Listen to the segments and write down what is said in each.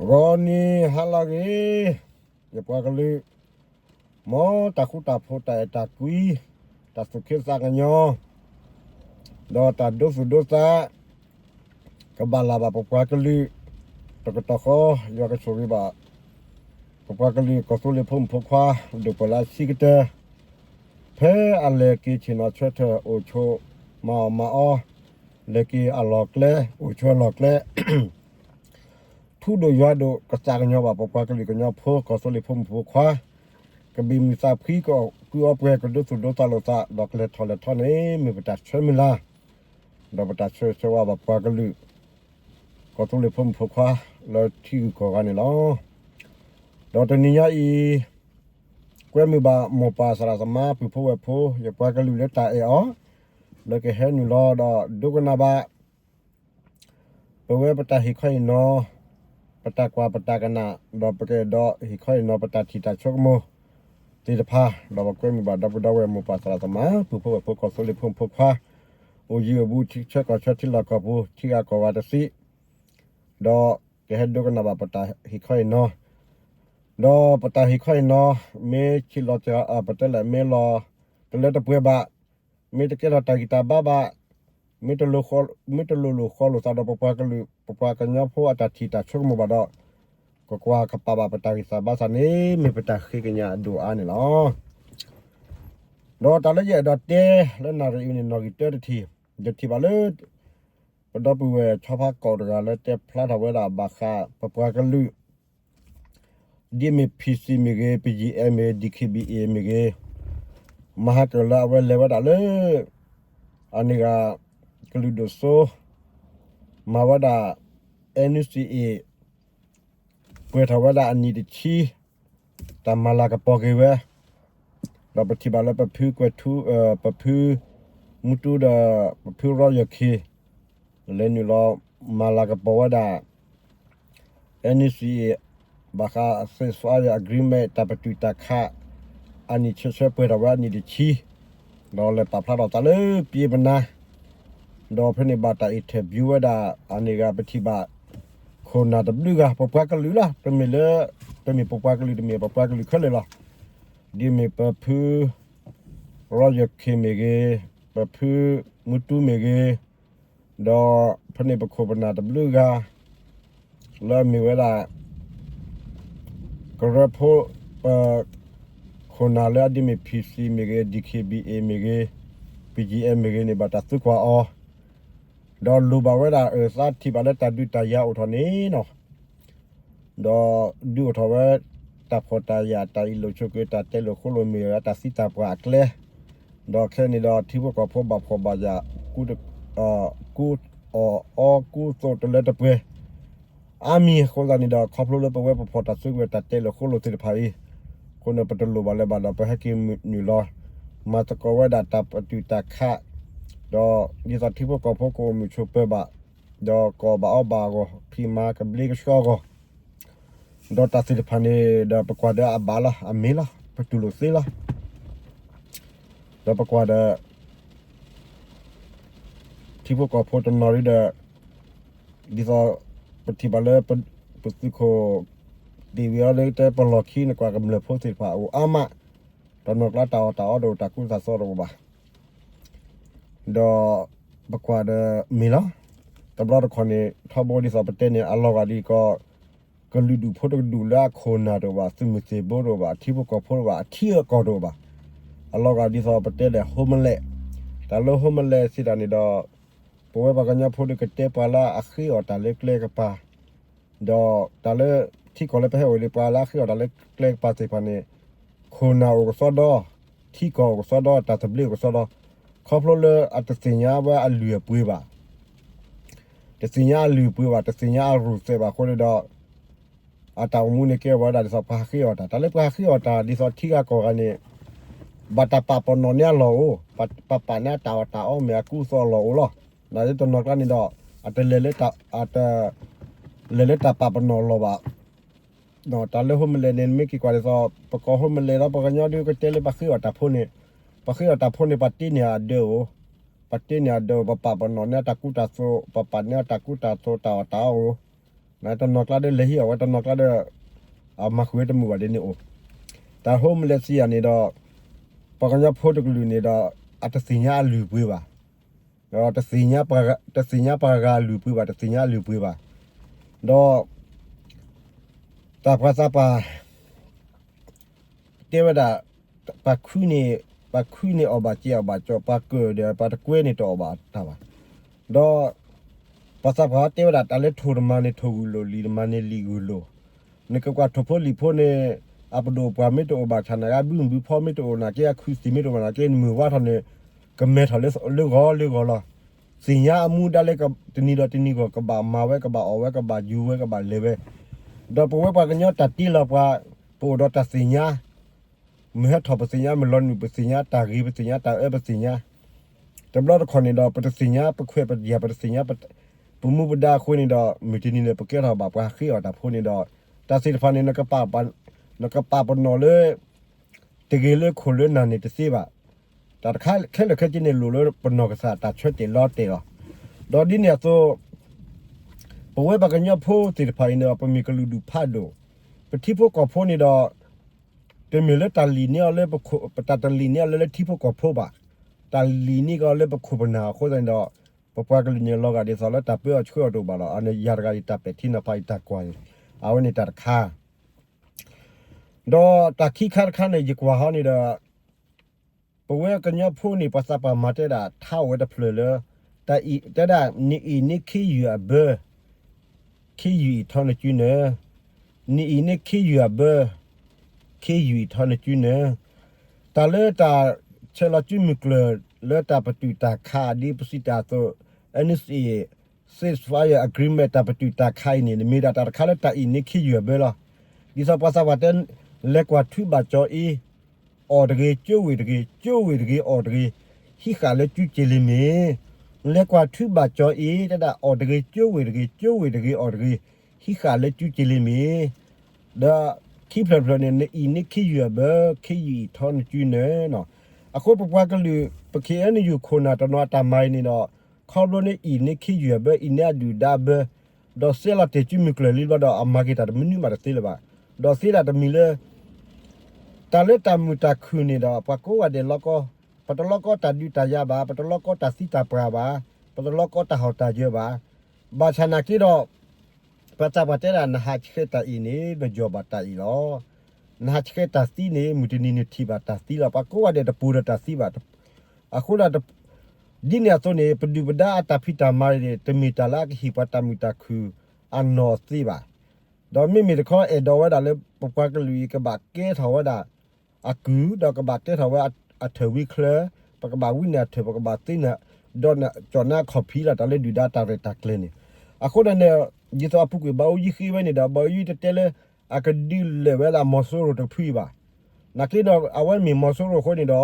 ဂီၤနံၤဟါလၢအဂ့ၤ, ယပှၤကလုာ်, မ်တၢ်ဃူတၢ်ဖိး တၢ်အဲၣ်တၢ်ကွံ, တၢ်သူၣ်ခ့သးကညီၤ, ဒီးတၢ်ဒိသူၣ်ဒိသး ကဘၣ်လၢ်ဘၣ်ပပှၤကလုာ် တကတီၢ်ဃီ, ယွၤကဆိၣ်ဂ့ၤဘၣ် ပပှၤကလုာ်ကီၢ်သူလ့ၤဖိမုၣ်ဖိခွါ ဒိၣ်ပှၢ်လၢအဆံးကတၢၢ်, ဖဲအလဲၤက့ၤဆ့ၣ်နီၤဆၢထၢၣ် အိၣ်ဆိးမၤအီၣ်မၤအီ, လဲၤက့ၤအလီၢ်ကျဲ, အိၣ်ဆိးအလီၢ်ကျဲ ထူဒိၣ်ယွၤဒိၣ် ကသးကညီၤဘၣ်ပပှၤကလုာ်ကညီဖိ ကီၢ်သူလ့ၤဖိမုၣ်ဖိခွါ, ကဘၣ်မုာ်သးဖှံ ကအီၣ်ကုအီပှဲၤ ကဒိသူၣ်ဒိသးလိာ်သး ဒီးကလဲၤထီၣ်လဲၤထီန့ၣ် မ့ၢ်ပတၢ်ဆၢမုၢ်လၢ်, ဒီးပတၢ်ဆၢဂ့ၤဆၢဝါဘၣ်ပပှၤကလုာ် ကီၢ်သူလ့ၤဖိမုၣ်ဖိခွါ လၢထံဂုၤကီၢ်ဂၤန့ၣ်လီၤ. ဒီးတနံၤညါအံၤ ကွဲမုာ်ဘၣ်မိၢ်ပၢ်သရၣ်သမါ ပုၢ်ဖိဝဲၢ်ဖိ ယပှၤကလုာ်လၢတၢ်အဲၣ်အီၤ လၢကဟဲနုာ်လီၤဒီးဒိကနၣ်ဘၣ် ပဝဲပတၢ်ဟ့ၣ်ခီဟ့ၣ်နီၤ, ပတၢ်ကွၢ်ပတၢ်ကနၣ် ဒီးပကအဲၣ်ဒိးဟ့ၣ်ခီဟ့ၣ်နီၤ ပတၢ်ထံၣ်တၢ်ဆိကမိၣ်သ့ၣ်တဖၣ်, ဒီးပကွဲမုာ်ဘၣ်ဒီပုၢ်ဒီဝဲၢ် မိၢ်ပၢ်သရၣ်သမါ ပုၢ်ဖိဝဲၢ်ဖိ ကီၢ်သူလ့ၤဖိမုၣ်ဖိခွါ အိၣ်ယံၤအိၣ်ဘူး ထံဆၢကီၢ်ဆၢ ထံလီၢ်ကီၢ်ပူၤ ထံဂၤကီၢ်ဂၤတဆံး, ဒီးကဟဲဒိကနၣ်ဘၣ်ပတၢ်ဟ့ၣ်ခီဟ့ၣ်နီၤ, ဒီးပတၢ်ဟ့ၣ်ခီဟ့ၣ်နီၤ မ့ၢ်ဆံးလီၤ ပတဲလဲၣ် မ့ၢ်လီၤတလၢတပှဲၤဘၣ်, မ့ၢ်တကဲထီၣ်တၢ်ဂံၢ်တၢ်ဘါဘၣ်, မ့ၢ်တလိၤလိာ်ဃီလိာ်သးဒီးပပှၤကလုာ် ပပှၤကညီဖိအတၢ်ထံၣ်တၢ်ဆိကမိၣ်ဘၣ်ဒီး ကကွၢ်ကပာ်ဘၣ်ပတၢ်ဂံၢ်စၢ်ဘါစၢ်န့ၣ် မ့ၢ်ပတၢ်ဃ့ကညးအဒိၣ်အါန့ၣ်လီၤ. ဒီးတၢ်လၢယအဲၣ်ဒိးတဲလၢနၣ်ရံၣ်အံၤန့ၣ် နီၣ်ဂံၢ်တၢတထံၣ်, ယထံၣ်ဘၣ်လၢ ပဒီပုၢ်ဝဲၢ်ဆီဖါကီးတဂၤလၢတဲဖျါထီၣ်ဝဲဒၣ်ဘၣ်ဃးပပှၤကလုာ် ဒ်မ့ၢ် PC မ့ၢ်ဂ့ၤ, BGF မ့ၢ်ဂ့ၤ, DKBA မ့ၢ်ဂ့ၤ, မဟါကၢၣ်လၢအဝဲလဲၤဝဲဒၣ်လၢ အန့ၣ်ဂၤ ကလုာ်ဒိၣ်စိ မၤဝဲဒၣ် NCA ပှဲၤထီၣ်ဝဲဒၣ်အနံၣ်တဆံ, တၢ်မၤလၤကပီၤက့ၤဝဲ, ဒီးပထံၣ်ဘၣ်လၢပဖုကွဲၤထူ, ပဖုမူတူဒီး ပဖု Royal K လဲၤနုာ်လီၤမၤလၤကပီၤဝဲဒၣ် NCA ဘၣ်ဃး ceasefire agreement တၢ်ပတုာ်တၢ်ခး အနံၣ်ဆၢဆၢပှဲၤထီၣ်ဝဲအနံၣ်တဆံ, ဒီးလဲၤပာ်ဖျါထီၣ်သးလၢပျ့ပနါ, ဒီးဖဲန့ၣ်ဘၣ်တၢ် interview ဝဲဒၣ် အန့ၣ်ဂၤပထံၣ်ဘၣ် ခိၣ်နၢ်တဘျုးဂၤ ပပှၤကလုာ်လီၤ, တမ့ၢ်လၢ တမ့ၢ်ပပှၤကလုာ် တမ့ၢ်ပပှၤကလုာ်ခဲလၢာ်လီၤ, ဒ်မ့ၢ်ပဖု Royal K မ့ၢ်ဂ့ၤ, ပဖုမူတူမ့ၢ်ဂ့ၤ, ဒီးဖဲန့ၣ်ပခိၣ်ပနၢ်တဘျုးဂၤ လၢအမ့ၢ်ဝဲဒၣ် ကရၢဖိ ခိၣ်နၢ်လၢအဒ်မ့ၢ် PC မ့ၢ်ဂ့ၤ, DKBA မ့ၢ်ဂ့ၤ, BGF မ့ၢ်ဂ့ၤန့ၣ် ဘၣ်တၢ်သံကွၢ်အီၤ, ဒီးလိၣ်ဘၣ်ဝဲဒၣ်အသးထံၣ်ဘၣ်လၢတၢ်ဒုးတၢ်ယၤအိၣ်ထီၣ်န့ၣ်နီၤ, ဒီးဒုးအိၣ်ထီၣ်ဝဲ တၢ်ဖှီၣ်တၢ်ယာ် တၢ်အ့ၣ်လိာ်ဆိးက့ တၢ်တဲလိာ်ဃိလိာ်မ့ၢ်ဝဲတၢ်သံတၢ်ပှၢ်အကျဲ, ဒီးခဲအံၤန့ၣ်ဒီးထံဖိကီၢ်ဖိဘၣ်ဖှီၣ်ဘၣ်ယာ် ကူအီၣ်အီကူသိးတလၢတပှဲၤ အါမံၤအဃိသတးန့ၣ်ဒီး ခီဖျိလၢပဝဲပဖှီၣ်တၢ်စုကဝဲၤ တၢ်တဲလိာ်ဃိလိာ်သ့ၣ်တဖၣ်အံၤ, အဃိန့ၣ် ပတလိၣ်ဘၣ်လၢၤဘၣ်ဒီး ပဟဲက့ၤမုၢ်နုာ်လီၤ မၤသကိးဝဲဒၣ်တၢ်ပတုာ်တၢ်ခး, ဒီးဒ်သိးထံဖိကီၢ်ဖိကအိၣ်မုာ်ဆိးပၢၤဘၣ်, ဒီးကဘၣ်အီၣ်ဘၣ်အဂီၢ် ဖံးမၤကဘျ့ကဆှီအဂီၢ်, ဒီးတၢ်သ့ၣ်တဖၣ်န့ၣ်ဒီး ပကွၢ်ဒီးအဘၣ်လီၤ အမ့ၢ်လီၤ ပတူၢ်လိာ်သ့လီၤ. ဒီးပကွၢ်ဒီး ထံဖိကီၢ်ဖိတနီၤရံဒီး ဒ်သိးပထံၣ်ဘၣ်လၢ ပသုးခိၣ် ဒ့ၣ်ဝံၤအီၤလၢတဲပလီၢ်ခံန့ၣ် ကွၢ်ကမျၢၢ်ဖိသ့ၣ်တဖၣ်အိၣ်အါမး, တနီၤကျါတၢ်အီၣ်တၢ်အီတအိၣ် တၢ်ကူတၢ်သိးတအိၣ်ဘၣ် ဒီးပကွၢ်ဒီးမ့ၢ်လီၤ. တဘျီတခီၣ်န့ၣ် ထီဘိဒ်သိးပတဲန့ၣ် အလီၤဂာ်ဒ်ကီး ကလုာ်ဒူၣ်ဖိတကဒူၣ်လၢအခိၣ်နၢ်တအိၣ်ဘၣ်, သုးမုၢ်သံၣ်ဘိတအိၣ်ဘၣ်, အထံဖိကီၢ်ဖိတအိၣ်ဘၣ်, အထံအကီၢ်တအိၣ်ဘၣ်. အလီၤဂာ်ဒ်သိးပတဲဒီး homeland, တၢ်လၢ homeland စံးတၢ်န့ၣ်ဒီး ပဝဲပှၤကညီဖိဒီးကတဲပှၤလၢအဃ့အီၣ်တၢ်လၢကျဲကပၤ ဒီးတၢ်လၢထံကီၢ်လၢပဟဲအိၣ်ဒီး ပှၤလၢအဃ့အီၣ်တၢ်လၢကျဲကပၤသ့ၣ်တဖၣ်န့ၣ် ခိၣ်နၢ်အိၣ်ကစီဒီ, ထံကီၢ်အိၣ်ကစီဒီ, တၢ်သဘျ့အိၣ်ကစီဒီ, ခီဖျိလၢအတသ့ၣ်ညါဝဲအလုၢ်အပှ့ၤဘၣ်, တသ့ၣ်ညါအလုၢ်အပှ့ၤဘၣ်, တသ့ၣ်ညါအရူၢ်သဲးဘၣ်အဃိန့ၣ်ဒီး အတၢ်အိၣ်မူန့ၣ်ကဲဝဲဒၣ်ဒ်သိးပှၤဟးဃ့အီၣ်တၢ်, တၢ်လၢပှၤဟးဃ့အီၣ်တၢ်ဒ်သိးထံဂၤကီၢ်ဂၤန့ၣ် ဘၣ်တၢ်ပာ်ပနီၣ်န့ၢ်အလီၢ်အိၣ်, ပပာ်န့ၢ်အတၢ်အီၣ်တၢ်အီမ့ၢ်အကူအသိးအလီၢ်အိၣ်လီၤ. နတနီၤကျါန့ၣ်ဒီး အတလဲၤလၢ အတလဲၤလၢတၢ်ပာ်ပနီၣ်အလီၢ်ဘၣ်. တၢ်လၢ homeland န့ၣ် မ့ၢ်က့ၤကွၢ်ဒ်သိး ပကိး homeland လီၤ ပှၤကညီဒုးကတဲလၢပှၤဃ့အီၣ်တၢ်ဖိန့ၣ်, ပှၤဃ့အီၣ်တၢ်ဖိန့ၣ် ပှၤတ့န့ၢ်အဒၢးအိၣ်, ပှၤတ့န့ၢ်အဒၢးအိၣ်, ပပာ်ပနီၣ်န့ၢ်တၢ်ကူတၢ်သိး, ပပာ်န့ၢ်တၢ်ကူတၢ်သိးတၢ်အီၣ်တၢ်အီအိၣ်, တနီၤကျါဒီးလဲၤဟံးအီၣ်ဝဲ တနီၤကျါဒီး အမၤဃုာ်ဝဲတမုာ်ဘၣ်ဒ်န့ၣ်အိၣ်, တၢ် homeless စံးယၤန့ၣ်ဒီး ပှၤကညီဖိတကလုာ်န့ၣ်ဒီး အတသ့ၣ်ညါအလုၢ်အပှ့ၤဘၣ်, ဒီး တသ့ၣ်ညါပှၤဂၤအလုၢ်အပှ့ၤဘၣ်, တသ့ၣ်ညါအလုၢ်အပှ့ၤဘၣ်, ဒီး တၢ်ပှၤသးပှၢ် တဲဝဲဒၣ် ပှၤခုန့ၣ် ပှၤခုန့ၣ်အီၣ်ဘၣ်စဲးအီၣ်ဘၣ်ကၠီ, ပှၤကၢၣ်ဒီးပှၤတကွဲန့ၣ်တအီၣ်ဘၣ်တၢ်ဘၣ်, ဒီး ပှၤသးပှၢ်တဲဝဲဒၣ် တၢ်လၢထိၣ်တမၤန့ၣ်ထိၣ်ဂုာ်လိာ်, လံာ်တမၤန့ၣ်လံာ်ဂုာ်လိာ်, နကကွၢ်ထိၣ်ဖိလံာ်ဖိန့ၣ် အပဒိၣ်ပှၢ်မ့ၢ်တအိၣ်ဘၣ်ဆၣ် နဂါဘုမုၢ်ဘုဖီမ့ၢ်တအိၣ်နာ်က့ အခူသူၣ်မ့ၢ်တအိၣ်နာ်က့ နမုၢ်ဝါထီၣ်န့ၣ် ကမဲထီၣ်လၢဂီၤလၢဂီၤလီၤ. သ့ၣ်ညါအမူဒါလၢတနံၤဒီးတနံၤဂီၢ် ကဘၣ်မၤဝဲ ကဘၣ်အီၣ်ဝဲ ကဘၣ်ယူၤဝဲ ကဘၣ်လဲၤဝဲ, ဒီးပဝဲပှၤကညီတၢ်တ့လီၤပှၤ ပအိၣ်ဒီးတၢ်သ့ၣ်ညါ မုၢ်ဟဲထီၣ်ပသ့ၣ်ညါ, မုၢ်လီၤနုာ်ပသ့ၣ်ညါ, တၢ်ဂ့ၤပသ့ၣ်ညါ, တၢ်အၢပသ့ၣ်ညါ, တဘျီတခီၣ်န့ၣ်ဒီး ပတသ့ၣ်ညါ ပခွဲးပယာ် ပတသ့ၣ်ညါ ပမူပဒါအဃိန့ၣ်ဒီး မုၢ်တနံၤန့ၣ် ပကဲထီၣ်ဘၣ်ပှၤဃ့အီၣ်တၢ်ဖိန့ၣ်ဒီး တၢ်သ့ၣ်တဖၣ်န့ၣ် နကပာ်ပနီၣ်လၢ တဂ့ၤလၢခိၣ်လၢနၢ်န့ၣ်တသ့ဘၣ်. တၢ်တခါခဲလၢာ်ခဲဆ့န့ၣ် လိၣ်လၢပနီၢ်ကစၢ်တၢ်ဆၢတဲာ်လီၤတဲာ်လီၤ. ဒီးဒ်န့ၣ်အသိး ပဝဲပှၤကညီဖိသ့ၣ်တဖၣ်အံၤန့ၣ်ဒီး ပမ့ၢ်ကလုာ်ဒူၣ်ဖးဒိၣ်, ပထံဖိကီၢ်ဖိန့ၣ်ဒီး တမ့ၢ်လၢတၢ်လံၣ်န့ၢ်အီၤလၢပခိၣ်, တၢ်တလံၣ်န့ၢ်အီၤလၢလၢထံဖိကီၢ်ဖိဘၣ်, တၢ်လံၣ်န့ၢ်ကီးလၢပခိၣ်ပနၢ်အဃိသတးန့ၣ်ဒီး ပပှၤကလုာ်န့ၣ် လီၤဂာ်ဒ်သိးလၢတၢ်ပၢအီၤဆှၢအီၤတအိၣ်ဘၣ်လီၤ. အန့ၣ်ယၤတဂၤအံၤ တၢ်ပဲာ်ထံနီၤဖးအံၤတၢ်ကွၢ်န့ၣ် အဝဲန့ၣ်တၢ်တခါ ဒီးတၢ်ခံခါတခါန့ၣ် ယကွၢ်ဟီန့ၣ်ဒီး ပဝဲကညီဖိန့ၣ် ပှၤသးပှၢ်မၤတဲဒၣ် ထါအိၣ်ဝဲတဖျၢၣ်လၢ တၢ်အံၤ တဲဒၣ် နအံၤန့ၢ်ခ့ယုၢ်အဘၢ ခ့ယုၢ်အံၤထီနကုနၢၤ, နအံၤန့ၢ်ခ့ယုၢ်အဘၢ ခ့ယုၢ်အံၤထီနကုနၢၤ, တၢ်လၢတၢ်ဆဲးလီၤကုမုၢ်ကျၢၢ်လၢတၢ်ပတုာ်တၢ်ခးဒ်ပစံးတၢ်အသိး NCA ceasefire agreement တၢ်ပတုာ်တၢ်ခးအံၤန့ၣ် နမ့ၢ်ဒၣ်တၢ်တခါလၢတၢ်အံၤန့ၢ်ခ့ယုၢ်အဘၢလီၤ. ဒ်သိးပှၤသးပှၢ်တဲ လဲၤကွၢ်ထုဘၣ်ကၠီအ့ အီၣ်တဂ့ၤ ကၠိဝ့ၢ်တဂ့ၤ ကၠိဝ့ၢ်တဂ့ၤ အီၣ်တဂ့ၤ ဟံးဃာ်လၢကုက့ၤလ့ၤမ့ၢ်, လဲၤကွၢ်ထုဘၣ်ကၠီအ့ တဲဒၣ် အီၣ်တဂ့ၤ ကၠိဝ့ၢ်တဂ့ၤ ကၠိဝ့ၢ်တဂ့ၤ အီၣ်တဂ့ၤ ဟံးဃာ်လၢကုက့ၤလ့ၤမ့ၢ်, ဒီးခံဖျၢၣ်တဖျၢၣ်န့ၣ် နအံၤန့ၢ်ခ့ယုၢ်အဘၢ ခ့ယုၢ်အံၤထီနကုနၢၤနီၤ. အဃိပပှၤကလုာ် ပ ခ့ၣ်အဲၣ်ယူၣ် ခိၣ်နၢ်တနီၤအတၢ်မၤအံၤန့ၣ်ဒီး ခီဖျိန့ၣ်အံၤန့ၢ်ခ့ယုၢ်အဘၢ အံၤန့ၢ်အဒုၣ်ဒါအဘၢ ဒီးစဲးလီၤတဲာ်ကုမုၢ်ကျၢၢ်လံဘျီဒီး အမၤက့ၤတၢ်တမနုၤမးတသ့လၢၤဘၣ်. ဒီးသ့ဒၣ်တမံၤလၢ တၢ်လၢတၢ်မုာ်တၢ်ခုၣ်န့ၣ်ဒီး ပှၤကိးဂၤဒဲးလီၤကီ, ပတလီၤကီတၢ်ဒုးတၢ်ယၤဘၣ်, ပတလီၤကီတၢ်သံတၢ်ပှၢ်ဘၣ်, ပတလီၤကီတၢ်ဟီၣ်တၢ်ယၢၤဘၣ်. ဘၣ်ဆၣ်နာ်က့ဒီး ပှၤသးပှၢ်တဲဒၣ် နဟးဆှဲးတၢ်အံၤန့ၣ် နယီၢ်ဘၣ်တၢ်အံၤလီၤ. နဟးဆှဲးတၢ်သံန့ၣ် မုၢ်တနံၤနထံၣ်ဘၣ်တၢ်သံလီၤ. ပှၤကိးဂၤဒဲးတပူၤဒီးတၢ်သံဘၣ်. အဃိဒီး ဒ်န့ၣ်အသိးန့ၣ် ပဒုၣ်ပဒါအတၢ်ဖံးတၢ်မၤန့ၣ် တမ့ၢ်တၢ်လၢအကဟ့ၣ်ပှၤတၢ်မုာ်တၢ်ခုၣ်အနီၢ်သ့ဘၣ်. ဒီးမ့မ့ၢ်တခီအဲၣ်ဒိးဝဲဒၣ်လၢပပှၤကလုာ်အံၤ ကဘၣ်ကဲထီၣ်ဝဲဒၣ် အကုၢ် ဒီးကဘၣ်ကဲထီၣ်ဝဲအထၢၣ်ဝံချၢ, ပကဘၣ်ဝံန့ၢ်အထၢၣ် ပကဘၣ်သ့န့ၢ် ဒီးကၠီၣ်နါခီၣ်ဖံးလီၤ တၢ်လၢဒုၣ်ဒါတၢ်ရဲၣ်တၢ်ကျဲၤန့ၣ်. အဃိဒီးန့ၣ် ဒ်သိးအပူၤကွံာ် ဘၣ်အူယံဃ့ဝဲန့ၣ်ဒီး ဘၣ်အူယံတတဲလၢ အကဒုးလဲၤဝဲလၢအမီၤစိရိၤတဖုအံၤဘၣ်. နာ်က့ဒီး အဝဲမ့ၢ်မီၤစိရိၤအဃိန့ၣ်ဒီး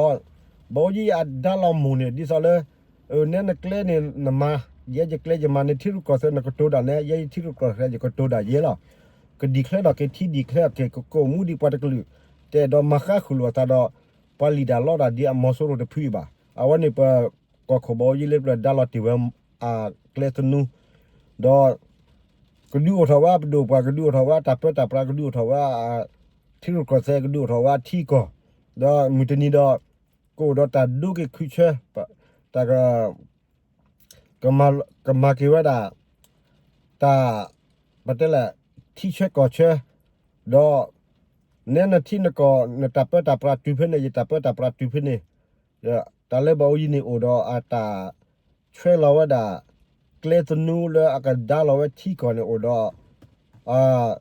ဘၣ်အူယံအဒါလီၤမိၢ်န့ၣ် ဒ်သိးလၢ နဲနကျဲန့ၣ်နမၤ, ယဲယကျဲယမၤ, နထံရူၢ်ကီၢ်သဲးနကတိၤဒၣ်နဲ, ယဲယထံရူၢ်ကီၢ်သဲးယကတိၤဒၣ်ယဲလီၤ. က declare ထီၣ်က့ၤထံ declare ထီၣ်က့ၤ ကကိးမူဒံးပှၤတကလုာ်, တအဲၣ်ဒိးမၤဃါဃုာ်လိာ်အသးဒီး ပှၤလံၣ်တၢ်လီတၢ်ဒ်အမီၤစိရိၤတဖုအံၤဘၣ်. အဝဲန့ၣ်ပကီၢ်ခိၣ်ဘၣ်အူယံလၢပျၢၤဒါလီၤတ့ၢ်ဝဲ အကျဲသနူ, ဒီး ကဒုးအိၣ်ထီၣ်ဝဲအပဒိၣ်ပှၢ်, ကဒုးအိၣ်ထီၣ်ဝဲအတၢ်ပၢတၢ်ပြး, ကဒုးအိၣ်ထီၣ်ဝဲအထံရူၢ်ကီၢ်သဲး, ကဒုးအိၣ်ထီၣ်ဝဲအထံကီၢ်, ဒီးမုၢ်တနံၤဒီး ကအိၣ်ဒီးတၢ်ဒိက့ၤခုးဆၢ, တၢ် ကမၤက့ၤဝဲဒၣ် တၢ် ပတဲလဲၣ် ထံဆၢကီၢ်ဆၢ, ဒီး နဲနထံနကီၢ် နတၢ်ပၢတၢ်ပြးတုၤဖဲန့ၣ် ယတၢ်ပၢတၢ်ပြးတုၤဖဲန့ၣ်, တၢ်လၢဘၣ်အူယံန့ၣ်အိၣ်ဒီးအတၢ်ဆွဲလီၤဝဲဒၣ် ကျဲသနူလၢအကဒါလီၤဝဲထံကီၢ်န့ၣ်အိၣ်ဒီး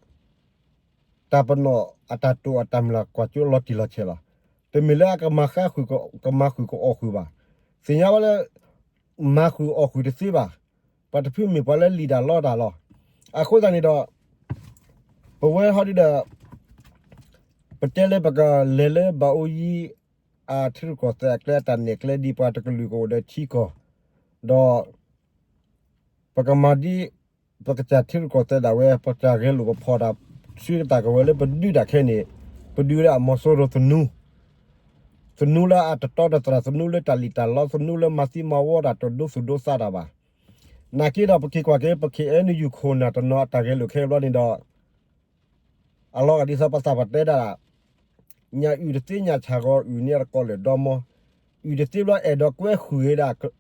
တၢ်ပနီၣ်အတၢ်တိာ်အတၢ်မုၢ်လၢ် ကွၢ်ကၠိလီၤတံၢ်လီၤဆဲးလီၤ. တမ့ၢ်လၢအကမၤဃါဃုာ် ကမၤဃုာ်ကအီၣ်ဃုာ်ဘၣ်. သ့ၣ်ညါဝဲလၢ မၤဃုာ်အီၣ်ဃုာ်တသ့ဘၣ်. ပှၤတဖုမ့ၢ်ပှၤလၢလံၣ်တၢ်လီတၢ်လီၤ. အဃိသတးန့ၣ်ဒီး ပဝဲဟီဒ်ဒီး ပတဲလၢပကလဲၤလၢဘၣ်အူယံ အထံရူၢ်ကီၢ်သဲးအကျဲ အတၢ်နဲၣ်ကျဲဒ်ပှၤတကလုာ်ကအိၣ်ဒီးထံကီၢ်, ဒီး ပကမၤဒ် ပကစၢ်ထံရူၢ်ကီၢ်သဲးဒၣ်ဝဲ ပကစၢ်ဂဲၤလိာ်ပဖီၣ်တၢ် ဆှၢကတၢ်ကဝဲၤလၢပဒုးဒၣ်ခဲအံၤန့ၣ်, ပဒုးဝဲဒၣ်အမီၤစိရိၤသနူ, သနူလၢအတတီတတြၢ်, သနူလၢတၢ်လံၣ်တၢ်လီ, သနူလၢမၤသံမၤဝီတၢ် တဒိသူၣ်ဒိသးတၢ်ဘၣ်. နာ်က့ဒီးပက့ၤကွၢ်က့ၤ ပ ခ့ၣ်အဲၣ်ယူၣ် ခိၣ်နၢ်တနီၤအတၢ်ဂဲၤလိာ်ခဲအံၤဘျီန့ၣ်ဒီး အလီၤဂာ်ဒ်သိးပသးပှၢ်တဲဒၣ် ညၣ်အုၣ်တသ့ညၣ်ဆၣ်ဂီၤအုၣ်န့ၣ် အတကိးလၢာ်ဒီမီၤ, အုၣ်တသ့ဘျီအဲၣ်ဒိးကွဲဃုာ်က့ၤဒၣ်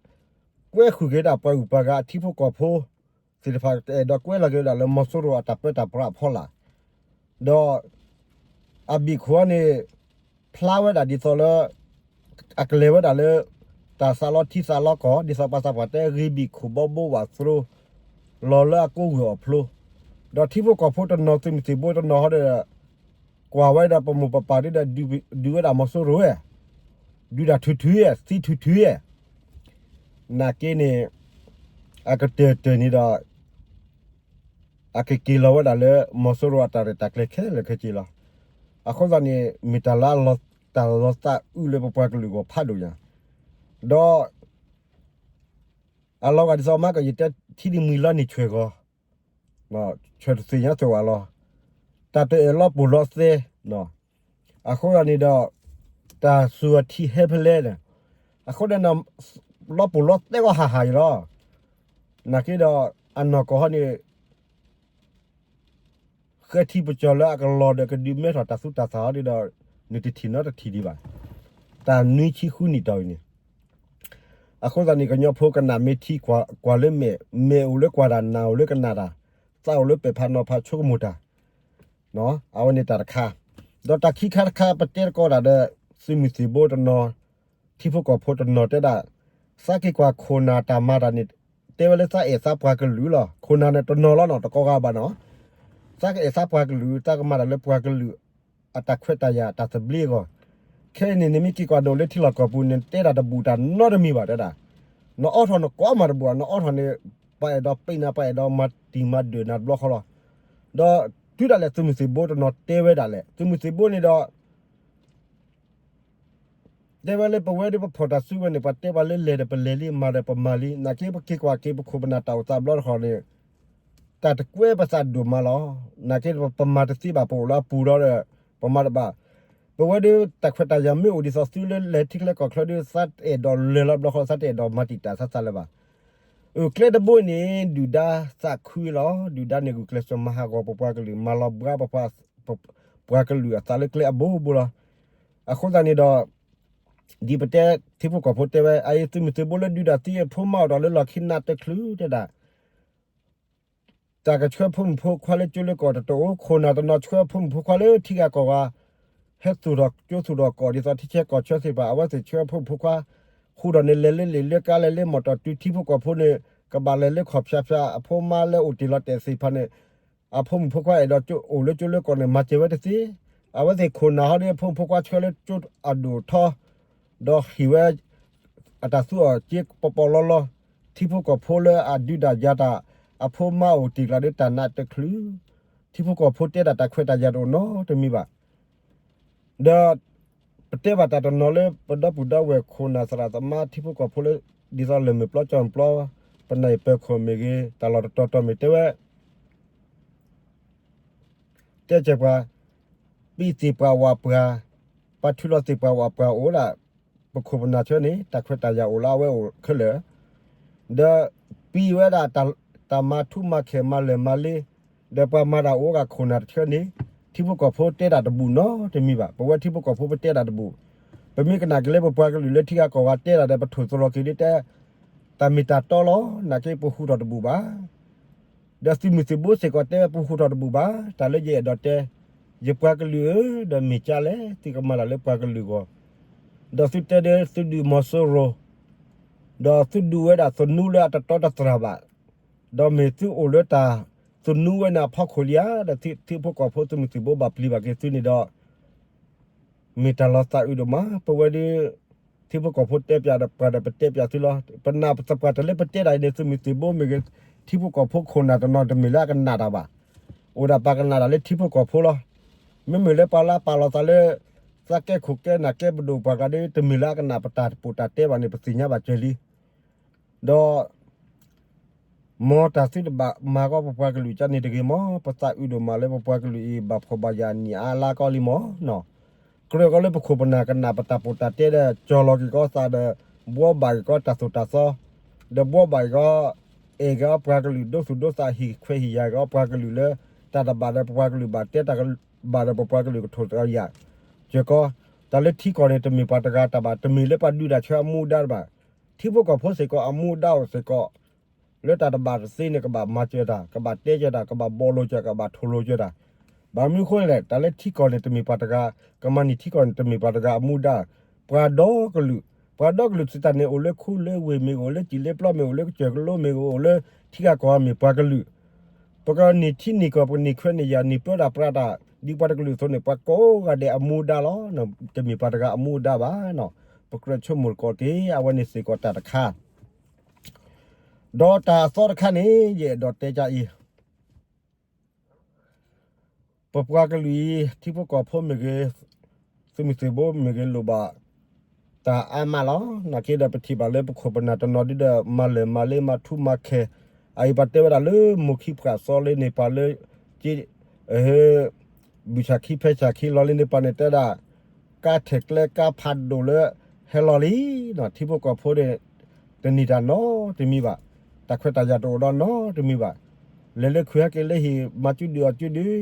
ကွဲဃုာ်က့ၤဒၣ်ပှၤဂုၤပှၤဂၤအထံဖိကီၢ်ဖိသ့ၣ်တဖၣ် အဲၣ်ဒိးကွဲလီၤက့ၤဝဲဒၣ်လၢမီၤစိရိၤအတၢ်ပၢတၢ်ပြးအဖီလာ် ဒီး အဘ့ၣ်ခိၣ်န့ၣ် ဖျါဝဲဒၣ်ဒ်သိးလၢ အကလဲၤဝဲဒၣ်လၢ တၢ်သးလီထံသးလီကီၢ် ဒ်သိးပှၤသးပှၢ်တဲ ဂ့ၤဘံၣ်ခိၣ်ဘီဘိဝးသရိ လီၤလၢအကိးဂၢၢ်အီၣ်ဖျိ, ဒီးထံဖိကီၢ်ဖိတနီၤ သုးမုၢ်သံၣ်ဘိတနီၤဟီဒီး ကွၢ်ဝဲဒီးပမိၢ်ပပၢ်ဒုဒီး ဒုးဝဲဒၣ်မီၤစိရိၤဝဲ ဒုးတၢ်ထုးထုးဧါ သံထုးထုးဧါ, နာ်က့န့ၣ် အကတၢၢ်တၢၢ်န့ၣ်ဒီး အကက့ၤလီၤဝဲဒၣ်လၢ မီၤစိရိၤအတၢ်ရဲၣ်တၢ်ကျဲၤခဲလၢာ်ခဲဆ့လီၤ. အဃိသတးန့ၣ် မ့ၢ်တၢ်လၢအလီၤ တၢ်လီၤသးအုးလၢပပှၤကလုာ်အဂီၢ်ဖးဒိၣ်ညါ, ဒီး အလီၤဂာ်ဒ်သိးမးကီး ယတဲထံဒံးမှံလီၤန့ၣ်ဆွဲၣ်ဂီၤ ဆွဲၣ်တသ့ၣ်ညါသ့ၣ်ဝဲလီၤ. တၢ်တအဲၣ်လီၤပှီၢ်လီၤသဲ အဃိသတးန့ၣ်ဒီး တၢ်စူၤအထံဟဲဖဲလဲၣ်န့ၣ်, အဃိန့ၣ် လီၤပှီၢ်လီၤသဲဂီၢ်ဟးဟးအံၤလီၤ. နာ်က့ဒီး အနီၢ်ကီၢ်ဟီန့ၣ် ဃဲထံပကၠီၤလၢအကလီၤဒီးကဒုးမဲထီၣ်တၢ်သူတၢ်သၣ်ဟီဒီး နတထံၣ်နီတထံၣ်ဒံးဘၣ်. တၢ်နွံဆံဃုနံၣ်တီၢ်အံၤန့ၣ် အဃိသတးန့ၣ် ကညီဖိကနၣ်မ့ၢ်ထံကွၢ်လၢမဲာ်, မဲာ်အိၣ်လၢကွၢ်တၢ် နၢ်အိၣ်လၢကနၣ်တၢ်, သးအိၣ်လၢပဲာ်ဖးနီၤဖးဆိကမိၣ်တၢ်, အဝဲန့ၣ်တၢ်တခါ, ဒီးတၢ်ခံခါတခါ ပတဲတကီးဒၣ်ဒီး သုးမုၢ်သံၣ်ဘိတနီၤ, ထံဖိကီၢ်ဖိတနီၤတဲဒၣ်, သးက့ၤကွၢ်ခိၣ်နၢ်တၢ်မၤတၢ်န့ၣ် တဲဝဲလၢသးအဲၣ်သးပှၤကလုာ်လီၤ. ခိၣ်နၢ်န့ၣ်တနီၤလီၤနီၤ တကိးဂၤဘၣ်နီၤ, သးကအဲၣ်သးပှၤကလုာ် သးကမၤတၢ်လၢပှၤကလုာ် အတၢ်ခွဲးတၢ်ယာ်တၢ်သဘျ့အဂီၢ်, ခဲအံၤန့ၣ် နမ့ၢ်က့ၤကွၢ်ဒိၣ်လၢထံလီၢ်ကီၢ်ပူၤန့ၣ် နတဲတၢ်တဘူၣ်တၢ်နီတမံၤဘၣ်တဲဒၣ်, နအီထီၣ်နကိးမးတဘူၣ် နအီထီၣ်န့ၣ် ပှၤအဲၣ်ဒိးပ့းနၤ ပှၤအဲၣ်ဒိးမၤတံၢ်မၤဒၢၣ်နၤတဘျီဃီလီၤ. ဒီးတုၤဒၣ်လဲာ်သုးမုၢ်သံၣ်ဘိတနီၤတဲဝဲဒၣ်လဲာ် သုးမုၢ်သံၣ်ဘိန့ၣ်ဒီး တဲဝဲလၢပဝဲဒၣ်ပဖီၣ်တၢ်စုဝဲန့ၣ် ပှၤတဲပှၤလၢလဲၤဒီးပလဲၤလံ မၤဒီးပမၤလံ နာ်က့ပက့ၤကွၢ်က့ၤပခိၣ်ပနၢ်တၢ်အိၣ်သးဘျီတခီန့ၣ် တၢ်တကွဲပသးဒိၣ်မးလီၤ. နာ်က့ ပမၤတသ့ဘၣ် ပအိၣ်လၢအပူၤလီၤဒီး ပမၤတဘၣ်. ပဝဲဒၣ်တၢ်ခွဲးတၢ်ယာ်မ့ၢ်အိၣ်ဒ်သိးသုလၢလဲၤထံချၢကီၢ်ချၢဒီး သးတအဲၣ်ဒိးလဲၤလီၤဘျီဃီ သးတအဲၣ်ဒိးမၤတံာ်တာ်သးသးလၢၤဘၣ်. အၢၣ်ကျဲတဘိအံၤန့ၣ် ဒုၣ်ဒါသးခုလီၤ. ဒုၣ်ဒါန့ၣ်ဂုာ်ကျဲးစၢးမၤဟးဂီၤပပှၤကလုာ် မၤလီၤဘှါပပှၤ ပှၤကလုာ်အသးလၢကျဲအဘိဘိလီၤ. အဃိသတးန့ၣ်ဒီး ဒ်ပတဲ ထံဖိကီၢ်ဖိတဲဝဲ အအံၤသုးမုၢ်သံၣ်ဘိလၢဒုးတၢ်သံအဖိမါအိၣ်ဒီးလၢလီၢ်ခံနးတချုးတဲဒၣ် တၢ်ကဆှၢဖိမုၣ်ဖိခွါလၢကၠိလၢကီၢ်တအိၣ်, ခိၣ်နၢ်တနီၤဆှၢဖိမုၣ်ဖိခွါလၢထံဂၤကီၢ်ဂၤ ဟဲသူၣ်ထီၣ်ကၠိသူၣ်ထီၣ်ကီၢ် ဒ်သိးထံဆၢကီၢ်ဆၢသ့ၣ်တဖၣ် အဝဲသ့ၣ်ဆှၢဖိမုၣ်ဖိခွါ ဃုာ်ဒီးန့ၣ် လဲၤလၢလ့ၣ်လၢကါ လဲၤလၢမီၣ်တီၣ်တုၤထံဖိကီၢ်ဖိန့ၣ် ကဘၣ်လဲၤလၢခီၣ်ဖၠါဖၠါ အဖိမါလၢအိၣ်တ့ၢ်လီၤတဲာ်သ့ၣ်တဖၣ်န့ၣ် အဖိမုၣ်ဖိခွါအဲၣ်ဒိးအိၣ်လၢကၠိလၢကီၢ်န့ၣ် မၤစၢၤဝဲတသ့. အဝဲသ့ၣ်ခိၣ်နၢ်ဟီဒီး အဖိမုၣ်ဖိခွါဆှၢလၢကၠိအဒိၣ်ထီ ဒီးဟ့ၣ်ဝဲ အတၢ်သူအီၤက့ပပီလီလီ, ထံဖိကီၢ်ဖိလၢအဒုးတၢ်ယၤတၢ် အဖိမါအိၣ်တ့ၢ်ကျါဒီးတၢ်နးတချုး, ထံဖိကီၢ်ဖိတဲဒၣ်တၢ်ခွဲးတၢ်ယာ်တအိၣ်နီတမံၤဘၣ်. ဒီး ပတဲဘၣ်တၢ်တနီၤလၢပဒီပုၢ်ဒီဝဲၢ်ခိၣ်နၢ်သရၣ်သမါထံဖိကီၢ်ဖိလၢ ဒ်သိးလၢၢ်မုၢ်ပျီကၠီၣ်ပျီ ပနၢ်အံၤပၢၤခိၣ်မ့ၢ်ဂ့ၤ တၢ်လီၢ်တတီၤတီၤမ့ၢ်တဲဝဲ တဲစဲးပှၤ ပံသ့ၣ်ပှၤဝးပှၤ, ပှၤထုးလီၤသ့ၣ်ပှၤဝးပှၤအိၣ်ဒၣ် ပခိၣ်ပနၢ်ဆၢန့ၣ် တၢ်ခွဲးတၢ်ယာ်အိၣ်လၢအဝဲအိၣ်ခဲလၢာ်, ဒီးပံဝဲဒၣ်တၢ်မၤထူမၤခဲးမၤလၢာ်မၤလ့, ဒီးပှၤမၤတၢ်အိၣ်ဂၤခိၣ်နၢ်တဆၢန့ၣ် ထံဖိကီၢ်ဖိတဲတၢ်တဘူၣ်နီတမံၤဘၣ်. ပဝဲထံဖိကီၢ်ဖိပတဲတၢ်တဘူၣ်, ပမ့ၢ်ကနၣ်က့ၤလၢပပှၤကလုာ်လၢထံဂၤကီၢ်ဂၤတဲတၢ်ဒီး ပထိၣ်သရီက့ၤဒ်တဲ တၢ်မ့ၢ်တၢ်တီလီၤ. နာ်က့ပဟူထီၣ်တဘူၣ်ဘၣ်. ဒီးသုးမုၢ်သံၣ်ဘိစ့ၢ်ကီးတဲဝဲ ပဟူထီၣ်တဘူၣ်ဘၣ်. တၢ်လၢယအဲၣ်ဒိးတဲ, ယပှၤကလုာ်ဧၢ, ဒီးမ့ၢ်ကၢ်လဲၣ် သုကမၤတၢ်လၢပှၤကလုာ်အဂီၢ်, ဒီးသုတဲဒၣ်သုဒုးမီၤစိရိၤ, ဒီးသုဒုးဝဲဒၣ်သနူလၢအတတီတတြၢ်ဘၣ်, ဒီးမ့ၢ်သုအိၣ်လၢတၢ်သနူဝဲန့ၣ်အဖီခိၣ်လံဧါ, ဒီးထံဖိကီၢ်ဖိသုးမုၢ်သံၣ်ဘိဘၣ်ပျံၤဘၣ်က့ၤသုန့ၣ်ဒီး မ့ၢ်တၢ်လီၤသးအုးဒိၣ်မး. ပဝဲဒၣ် ထံဖိကီၢ်ဖိတဲပၠးဒီးပှၤဒီးပတဲပၠးသုလီၤ. ပနာ်ပသပှၢ်တၢၢ်လၢပတဲဒၣ်အံၤန့ၣ် သုးမုၢ်သံၣ်ဘိမ့ၢ်ဂ့ၤ ထံဖိကီၢ်ဖိခိၣ်နၢ်တနီၤတမ့ၢ်လၢအကနၣ်တၢ်ဘၣ်. အိၣ်ဒၣ်ပှၤကနၣ်တၢ်လၢထံဖိကီၢ်ဖိလီၤ. မ့မ့ၢ်လၢပှၤလၢအပာ်လီၤသးလၢ သးကဲခိၣ်ကဲနၢ်ကဲပဒိၣ်ပှၤကျါဒီး တမ့ၢ်လၢအကနၣ်ပတၢ်တပိာ်တၢ်တဲဘၣ်န့ၣ် ပသ့ၣ်ညါဘၣ်စၢၤလံ. ဒီး မ်တၢ်သုတဘၣ်မၤဂီၢ်ပပှၤကလုာ်ကန့ၣ်တဂ့ၤမး, ပသးအုးဒိၣ်မးလၢပပှၤကလုာ်အံၤ ဘၣ်ဖှီၣ်ဘၣ်ယာ်နံၣ်အါလါကီလံမးနီၤ. ကြၢးကီးလၢပခိၣ်ပနၢ်ကနၣ်ပတၢ်ပိာ်တၢ်တဲဒီး ကၠီၤလီၤက့ၤကီးသးဒီး ဘှီဘၣ်က့ၤကီးတၢ်သိၣ်တၢ်သီ, ဒီးဘှီဘၣ်က့ၤကီး အဲၣ်က့ၤအီၤပှၤကလုာ် ဒိသူၣ်ဒိသး ဟ့ၣ်ခွဲးဟ့ၣ်ယာ်က့ၤအီၤပှၤကလုာ်လၢ တၢ်တဘၣ်ဒီးပပှၤကလုာ်ဘၣ်တဲ တၢ်တဘၣ်ဒီးပပှၤကလုာ်ကထိၣ်သတြီၤယၤ စ့ၢ်ကီး, တၢ်လၢထံကီၢ်န့ၣ် တမ့ၢ်ပှၤတဂၤတၢ်ဘၣ်, တမ့ၢ်လၢပှၤဒုးတၢ်ဆၢအမူဒါတဘၣ်. ထံဖိကီၢ်ဖိစ့ၢ်ကီး အမူဒါအိၣ်စ့ၢ်ကီး လၢတၢ်တဘၣ်တသ့န့ၣ် ကဘၣ်မၤစၢၤတၢ်, ကဘၣ်တဲစၢၤတၢ်, ကဘၣ်ဘီၣ်လိာ်စၢၤ, ကဘၣ်ထိၣ်လိာ်စၢၤတၢ်. ဘၣ်မနုၤအဃိလဲၣ်, တၢ်လၢထံကီၢ်န့ၣ် တမ့ၢ်ပှၤတဂၤ, ကမၤန့ၢ်ထံကီၢ်န့ၣ် တမ့ၢ်ပှၤတဂၤအမူဒါ, ပှၤဒီကလုာ်, ပှၤဒီကလုာ်စံးတၢ်န့ၣ် အိၣ်လၢခူလၢဝ့ၢ်မ့ၢ်ဂ့ၤ, အိၣ်လၢစံၣ်လၢပျီမ့ၢ်ဂ့ၤ, အိၣ်လၢကစၢၢ်ကလိမ့ၢ်ဂ့ၤ, အိၣ်လၢထံဂၤကီၢ်ဂၤမ့ၢ်ပှၤကလုာ် ပကန့ၢ်ထံန့ၢ်ကီၢ် ပကန့ၢ်ခွဲးန့ၢ်ယာ် န့ၢ်ပၢတၢ်ပြးတၢ် ဒ်ပှၤတကလုာ်အသိးန့ၣ် ပှၤကိးဂၤဒဲးအမူဒါလီၤ. တမ့ၢ်ပှၤတဂၤအမူဒါဘၣ်. ပကြၢးဆိကမိၣ်တက့ၢ်, အဝဲန့ၣ်စ့ၢ်ကီးတၢ်တခါ, ဒီးတၢ်အသီတခါန့ၣ် ယအဲၣ်ဒိးတဲကအံၤ ပပှၤကလုာ်အံၤ ထံဖိကီၢ်ဖိမ့ၢ်ဂ့ၤ, သုးမုၢ်သံၣ်ဘိမ့ၢ်ဂ့ၤ လိၣ်ဘၣ်တၢ်အါမးလီၤ. နာ်က့ဒီး ပထံၣ်ဘၣ်လၢပခိၣ်ပနၢ်တနီၤဒုဒီး မၤလၢၢ်မၤလ့ မၤထူမၤခဲ, အအံၤပှၤတဲဝဲဒၣ်လၢမိၢ်ခံဖှၣ်သီလၢန့ၣ် ပှၤလၢ ဘုၣ်ဆၣ်ခံဖဲဆၣ်ခံလီၤလၢန့ၣ် ပှၤန့ၣ်တဲဒၣ် ကါထဲၣ်ကျဲကါဖးဒိၣ်လၢ ဟဲလီၤလံ. ထံဖိကီၢ်ဖိန့ၣ် တန့ၢ်တၢ်နီတမံၤဘၣ်, တၢ်ခွဲးတၢ်ယာ်တအိၣ်ဒီးနီတမံၤဘၣ်, လဲၤလၢခုဟဲက့ၤလၢဟံၣ် မၤစုဒုၣ်အီၣ်စုဒုၣ်,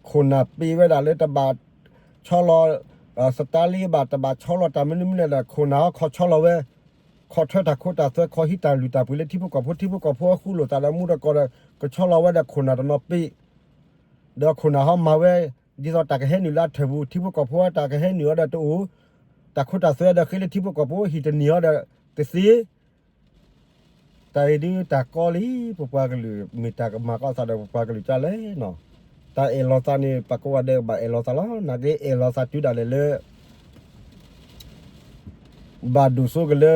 ခိၣ်နၢ်ပ့ၤဝဲဒၣ်လၢတဘၣ်ဆီလီၤ စတါလံဘၣ်, တဘၣ်ဆီလီၤတၢ်မနုၤမနုၤဒီး ခိၣ်နၢ်ဟီခီဆီလီၤဝဲ, ခီၣ်ထွဲတၢ်ခိတၢ်သွဲ ခီဟံးတၢ်လုၢ်တၢ်ပှ့ၤလၢထံဖိကီၢ်ဖိ, ထံဖိကီၢ်ဖိဟီဃူလိာ်သးဒီးမူဒီးကီၢ်ဒီး ကဆီလီၤဝဲဒီးခိၣ်နၢ်တနီၤပ့ၤ ဒီးခိၣ်နၢ်ဟီမၤဝဲ ဒ်သိးတၢ်ကဟဲနုာ်လၢအထၢၣ်ပူၤ, ထံဖိကီၢ်ဖိတၢ်ကဟဲနုာ်အီၤဒီးတအိၣ်, တၢ်ခိတၢ်သွဲဒီးဃ့လၢထံဖိကီၢ်ဖိ ဟံၣ်တန့ၢ်အီၤဒီးတသ့ တၢ်အံၤဒုတၢ်ကီလံ, ပပှၤကလုာ် မ့ၢ်တၢ်ကမၤကီသးဒီးပပှၤကလုာ်ကၢ်လဲၣ်နီၤ, တၢ်အဲၣ်လီၤသးန့ၣ် ပှၤကိးဂၤဒဲးကဘၣ်အဲၣ်လီၤသးလီၤ. နာ်က့အဲၣ်လီၤသးတုၤဒၣ်လဲာ်လၢ ဘၣ်ဒိၣ်စိက့ၤလၢ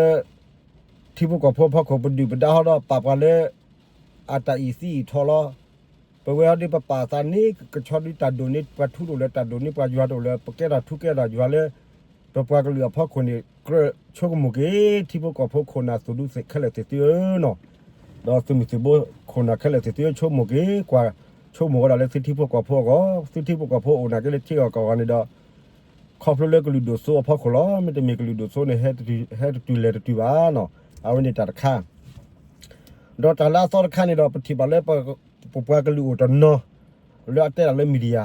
ထံဖိကီၢ်ဖိအဖီခိၣ် ပဒုၣ်ပဒါဟီဒီး ပာ်ပှၤလၢ အတၢ်အံၣ်သံအံၣ်ထီလီၤ. ပဝဲဟီဒုး ပပာ်သးန့ၣ် ကဆီဒုးတၢ်ဒိၣ်န့ၢ်ပှၤထူတအိၣ်လၢၤ တၢ်ဒိၣ်န့ၢ်ပှၤယွၤတအိၣ်လၢၤ ပကဲထီၣ်ထူကဲထီၣ်ယွၤလၢ ပပှၤကလုာ်အဖီခိၣ်န့ၣ် ကြၢးဆိကမိၣ်က့ၤ ထံဖိကီၢ်ဖိခိၣ်နၢ်သူၣ်ဒူခဲလၢာ်သ့ၣ်သုဧၢနီၤ, ဒီးသုးမုၢ်သံၣ်ဘိခိၣ်နၢ်ခဲလၢာ်သ့ၣ်သုဧၢ ဆိကမိၣ်က့ၤ ကွၢ်ဆိကမိၣ်ဝဲဒၣ်လၢသုထံဖိကီၢ်ဖိအဂီၢ်, သုထံဖိကီၢ်ဖိအိၣ်နာ်က့လၢထံဂၤကီၢ်ဂၤန့ၣ်ဒီး ခီဖျိလၢကလုာ်ဒိၣ်စိအဖီခိၣ်လီၤ. မ့တမ့ၢ်ကလုာ်ဒိၣ်စိန့ၣ် ဟဲတတုၤလဲၤတတုၤဘၣ်နီၤ, အဝဲန့ၣ်တၢ်တခါ ဒီးတၢ်လၢအသီတခါန့ၣ်ဒီး ပထံၣ်ဘၣ်လၢ ပပှၤကလုာ်အိၣ်တနီၤ လၢအတဲဒၣ်လၢ media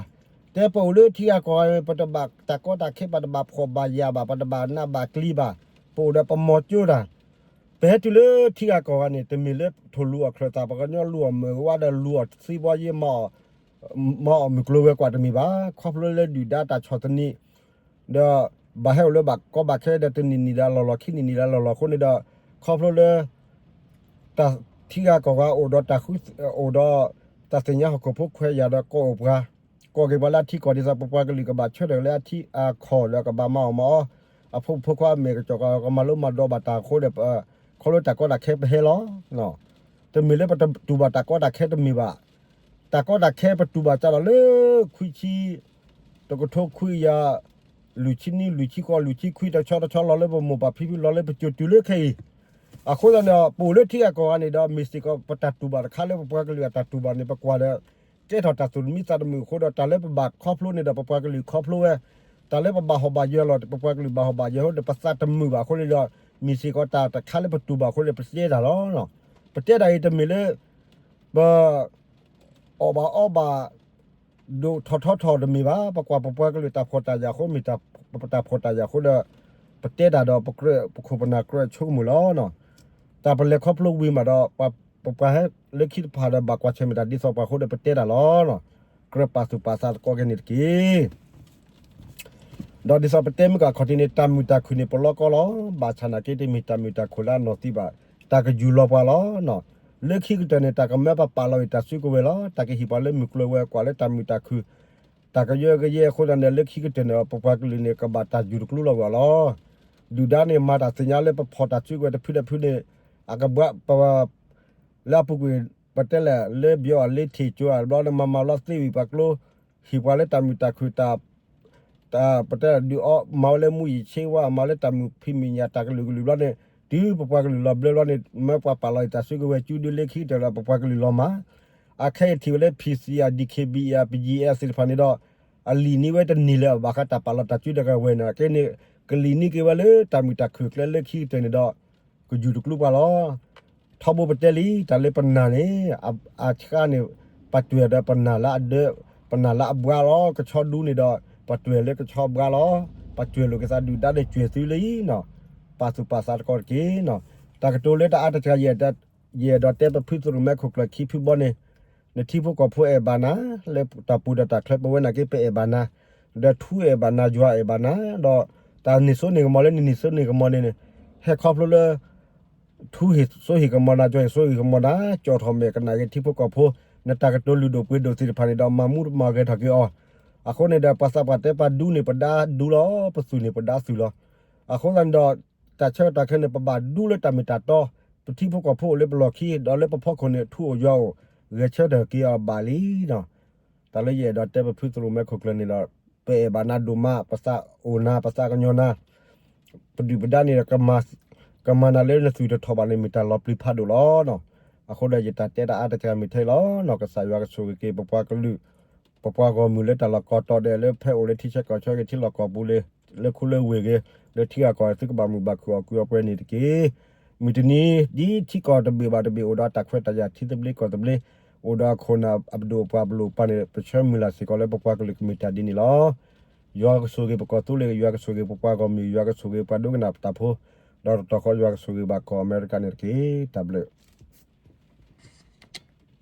တဲပအိၣ်လၢထံဂၤကီၢ်ဂၤ ပတဘၣ်တၢ်ကီတၢ်ခဲ ပတဘၣ်ဖှီၣ်ဘၣ်ယာ်ဘၣ် ပတဘၣ်နးဘၣ်ကျံဘၣ် ပအိၣ်ဒီးပမီၤကၠိတၢ်, ပဟဲတုၤလၢထံဂၤကီၢ်ဂၤန့ၣ် တမ့ၢ်လၢထိၣ်လူၤအီၣ်ချၢၣ်သး ပှၤကညီလူၤအီၣ်မုၢ်ဝါဒီးလူၤအီၣ်သံဘီယ့ မၤအီၣ်မုၢ်ကျိၤဝဲၤကွာ်တမ့ၢ်ဘၣ်, ခီဖျိလၢဒုၣ်ဒါတၢ်ဆီၣ်သနံး ဒီး ဘၣ်ဟဲအိၣ်လၢဘၣ်ကီဘၣ်ခဲဒီး တနံၣ်နံၣ်ဒီးလီၢ်လီၢ် ခံနံၣ်နံၣ်ဒီးလီၢ်လီၢ်အဃိန့ၣ်ဒီး ခီဖျိလၢ တၢ်ထံဂၤကီၢ်ဂၤအိၣ်ဒီးတၢ်ဃု အိၣ်ဒီး တၢ်သ့ၣ်ညါဟီၣ်ခိၣ်ဖိခွဲးယာ်ဒီး ကိးအိၣ်ပှၤ ကိးက့ၤပှၤလၢအထံကီၢ် ဒ်သိးပပှၤကလုာ်ကဘၣ်ဆၢထၢၣ်လၢအထံအကီၢ်ဒီးကဘၣ်မၤအီၣ်မၤအီ အဖိမုၣ်ဖိခွါအမဲာ်ကစီၣ်ကမၤလိမၤဒိးဘၣ်တၢ်အဃိဒီး ခီဖျိတၢ်ကီတၢ်ခဲပဟဲလီၤ. တမ့ၢ်လၢပတတူၢ်ဘၣ်တၢ်ကီတၢ်ခဲတမ့ၢ်ဘၣ်. တၢ်ကီတၢ်ခဲပတူၢ်ဘၣ်စးထီၣ်လၢ ခွံဆံ တကထိခွံကယၤ လွံၢ်ဆံနွံ လွံၢ်ဆံဃိး လွံၢ်ဆံခွံ တဆီတဆီလီၤလၢပမိၢ်ပၢ်ဖံဖု လီၤလၢပစိၤတုၤလၢခဲအံၤ အဃိသတးန့ၣ် ပအိၣ်လၢထံဂၤကီၢ်ဂၤန့ၣ်ဒီး မ့ၢ်စ့ၢ်ကီးပတၢ်တူၢ်ဘၣ်တခါလၢပပှၤကလုာ်အတၢ်တူၢ်ဘၣ်န့ၣ် ပကွၢ်ဒီး ကဲထီၣ်တၢ်သူၣ်တမံသးတမုာ်အဃိဒီး တၢ်လၢပဘၣ်ခီဖျိန့ၣ်ဒီး ပပှၤကလုာ်ခီဖျိဝဲ, တၢ်လၢပဘၣ်ဟီၣ်ဘၣ်ယၢၤလီၤ ပပှၤကလုာ်ဘၣ်ဟီၣ်ဘၣ်ယၢၤအဃိဒီး ပသးတမုာ်ဘၣ်အဃိန့ၣ်ဒီး မ့ၢ်စ့ၢ်ကီးတၢ်တခါလၢပတူၢ်ဘၣ်အဃိန့ၣ် ပတဲတၢ်လီၤ. ပတဲတၢ်အံၤတမ့ၢ်လၢ ပ အီၣ်ဘၣ်အီဘၣ် ဒိၣ်ထီၣ်ထီထီၣ်တမ့ၢ်ဘၣ်. ပကွၢ်ပပှၤကလုာ်တၢ်ဖှီၣ်တၢ်ယာ်အဃိ မ့ၢ်တၢ်ဖှီၣ်တၢ်ယာ်အဃိဒီး ပတဲတၢ်ဒီး ပကြၢး ပခိၣ်ပနၢ်ကြၢးဆိကမိၣ်လီၤ. တၢ်ပလဲၤခီဖျိဝံၤမးဒီး ပပှၤဟဲလၢခံတဖၣ်ဒီး ဘၣ်ကွၢ်ဆၢၣ်မဲာ်တၢ်ဒ်သိးပှၤအဃိဒီး ပတဲတၢ်လီၤ. ကြၢးပာ်သူၣ်ပာ်သးသကိးက့ၤန့ၣ်တက့ၢ်. ဒီးဒ်သိးပတဲမုၢ်ကၢ်ခီၣ်ထံးန့ၣ် တၢ်မုာ်တၢ်ခုၣ်န့ၣ် ပလီၢ်ကီလီၤ. ဘၣ်ဆၣ်နာ်က့ တမ့ၢ်တၢ်မုာ်တၢ်ခုၣ်လၢအနီၢ်သံဘၣ်. တၢ်ကယူၢ်လီၤပှၤလီၤ. လၢခံကတၢၢ်န့ၣ် တၢ်ကမၢပှၤပာ်လီၤအံၤတၢ်စုကဝဲၤလီၤ. တၢ်ကဟ့ၣ်ပှၤလၢမုၢ်ကျိၤဝဲၤကွာ်လၢတၢ်မုာ်တၢ်ခုၣ်, တၢ်ကယၢကယဲအဃိသတးန့ၣ် လၢခံကတၢၢ်န့ၣ် ပပှၤကလုာ်န့ၣ် ကဘၣ်တၢ်ယူၢ်တကျိၤလီၤဝဲလီၤ. ဒုၣ်ဒါန့ၣ် မၤတၢ်သ့ၣ်ညါလၢပဖီၣ်တၢ်စုကဝဲၤတဖုဒီးတဖုန့ၣ် အကဘၣ်ပ လၢအပူၤကွံာ် ပတဲလဲၣ် လၢဘျီအလ့ထံၣ်ကၠိအဘျီန့ၣ် မၤမၤလီၤသ့ဝံၤပှၤကျိ ဟ့ၣ်ပှၤလၢတၢ်မုာ်တၢ်ခုၣ်တၢ် ပတဲဒုးအီ မၤဝဲလၢမူယံာ်ဆ့ဝါ မၤဝဲလၢတၢ်မုာ်ဖံးမုာ်ညၣ်တၢ်ကလုာ်ကလုာ်ဘျီန့ၣ် တုၤပပှၤကလုာ်လီၤဘျၢဘျီန့ၣ် မၢပှၤပာ်လီၤအံၤတၢ်စုကဝဲၤ ကၠူဒုလၢခံကတၢၢ်ဒီး ပပှၤကလုာ်လီၤမၢ်. အခဲအံၤထံၣ်ဝဲလၢ P C R, D K B A, P G S သ့ၣ်တဖၣ်န့ၣ်ဒီး အလံာ်န့ၢ်ဝဲတန့ၢ်လၢၤဘၣ်ဃးတၢ်ပာ်လီၤတၢ်စုတဂၤဝဲန့ၣ် ကဲန့ၣ် ကလံာ်န့ၢ်က့ၤဝဲလၢတၢ်မုာ်တၢ်ခုၣ်ကျဲလၢခံကတၢၢ်န့ၣ်ဒီး ကယူၢ်တကျိၤပှၤလီၤ. ထီဘိပတဲလံ တၢ်လၢပနၢ်န့ၣ် အဆှါန့ၣ် ပှၤတွဲၢ်ဒီးပနၢ်လၢအဒၢ ပနၢ်လၢအဘှါလီၤ. ကဆီဒူန့ၣ်ဒီး ပှၤတွဲၢ်လၢကဆီဘှါလီၤ. ပှၤတွဲၢ်လိာ်ကသးဒုၣ်ဒါဒီး ကွဲၤသုလၢအံၤနီၤ, ပာ်သူၣ်ပာ်သးသကိးတက့ၢ်နီၤ. တၢ်ကတိၤလၢတၢ်အါတက့ၢ် ယအဲၣ်ဒိးတဲပဖုသရိၣ်မဲခိၣ်ကျၢၢ်ခံဖုဘီန့ၣ်, နထံဖိကီၢ်ဖိအဲၣ်ဘၣ်နၤ, လၢတၢ်ပူၤဒီးတၢ်ချၢပဝဲနာ်က့ ပအဲၣ်ဘၣ်နၤ, ဒီးထူအဲၣ်ဘၣ်နၤ ယွၤအဲၣ်ဘၣ်နၤ, ဒီးတၢ်န့ၢ်စိန့ၢ်ကမီၤလၢနန့ၢ်စိန့ၢ်ကမီၤန့ၣ်န့ၣ်, ဟဲခီဖျိလၢ ထူဟ့ၣ်စိဟ့ၣ်ကမီၤနၤ ယွၤဟ့ၣ်စိဟ့ၣ်ကမီၤနၤ ကၠီၣ်ထီၣ်မဲာ်ကနၣ်က့ၤထံဖိကီၢ်ဖိ, နတၢ်ကတိၤလုၢ်ဒိၣ်ပှ့ၤဒိၣ်သ့ၣ်တဖၣ်န့ၣ်ဒီး မၤမူမၤဂဲၤထီၣ်က့ၤအီၤ. အဃိန့ၣ်ဒီး ပှၤသးပှၢ်တဲ ပှၤဒူန့ၣ်ပဒုးဒူလီၤ, ပသူၣ်န့ၣ်ပဒါသူၣ်လီၤ. အဃိသတးန့ၣ်ဒီး တၢ်ဆၢကတီၢ်ခဲအံၤန့ၣ် ပဘၣ်ဒူလၢတၢ်မ့ၢ်တၢ်တီ, ပထံဖိကီၢ်ဖိအိၣ်လၢပလီၢ်ခံ ဒီးလၢပဖီခိၣ်န့ၣ် ထူအိၣ်ယွၤအိၣ်, ဂဲၤဆၢထၢၣ်က့ၤအီၤဘၣ်လံနီၤ. တၢ်လၢယအဲၣ်ဒိးတဲပဖုသရိၣ်မဲခိၣ်ကျၢၢ်န့ၣ်ဒီး ပအဲၣ်ဘၣ်နၤဒိၣ်မး, ပသးအိၣ်နၤ ပသးကညီၤနၤ, ပဒုၣ်ပဒါန့ၣ်ဒီး ကမၤနၤလၢနသူၣ်တထီၣ်ဘၣ်န့ၣ် မ့ၢ်တၢ်လီၤပျံၤဖးဒိၣ်လီၤ. အဃိဒီးယတၢ်တဲတၢ်အါတက့ၢ်မ့ၢ်ထဲလီၤနီၤ. ကစၢ်ယွၤကဆိၣ်ဂ့ၤက့ၤ ပပှၤကလုာ် ပပှၤဂီၢ်မုၢ်လၢတၢ်လီၢ်ကိးတီၤဒဲး လၢဖဲအိၣ်လၢထံဆၢကီၢ်ဆၢဂ့ၤ ထံလီၢ်ကီၢ်ပူၤလၢ လၢခိလၢဝ့ၢ်ဂ့ၤ လၢထံဂၤကီၢ်ဂၤ သုကဘၣ်မုာ်ဘၣ်ခုၣ်အီၣ်ကုၢ်အီပှဲၤန့ၣ်တက့ၢ်. မုၢ်တနံၤ ဒ်ထံကီၢ်တဘ့ၣ်ဘၣ်တဘ့ၣ် အိၣ်ဒီးတၢ်ခွဲးတၢ်ယာ် ထံသဘျ့ကီၢ်သဘျ့ အိၣ်ဒီးအခိၣ်နၢ်အပဒိၣ်အပှၤပလိၣ်ပၤန့ၣ် ပဆၢမုၢ်လၢ်စ့ၢ်ကီးလၢပပှၤကလုာ်ကမ့ၢ်တၢ်ဒ်န့ၣ်လီၤ. ယွၤကဆိၣ်ဂ့ၤပကီၢ်သူလ့ၤ, ယွၤကဆိၣ်ဂ့ၤပပှၤဂီၢ်မုၢ်, ယွၤကဆိၣ်ဂ့ၤပှၤဒိကနၣ်တၢ်ဖိ, ဒီးတတီၢ်ဃီ ယွၤကဆိၣ်ဂ့ၤဘၣ်ကီၢ်အမဲရကၤန့ၣ်တက့ၢ်. တၢ်ဘျုး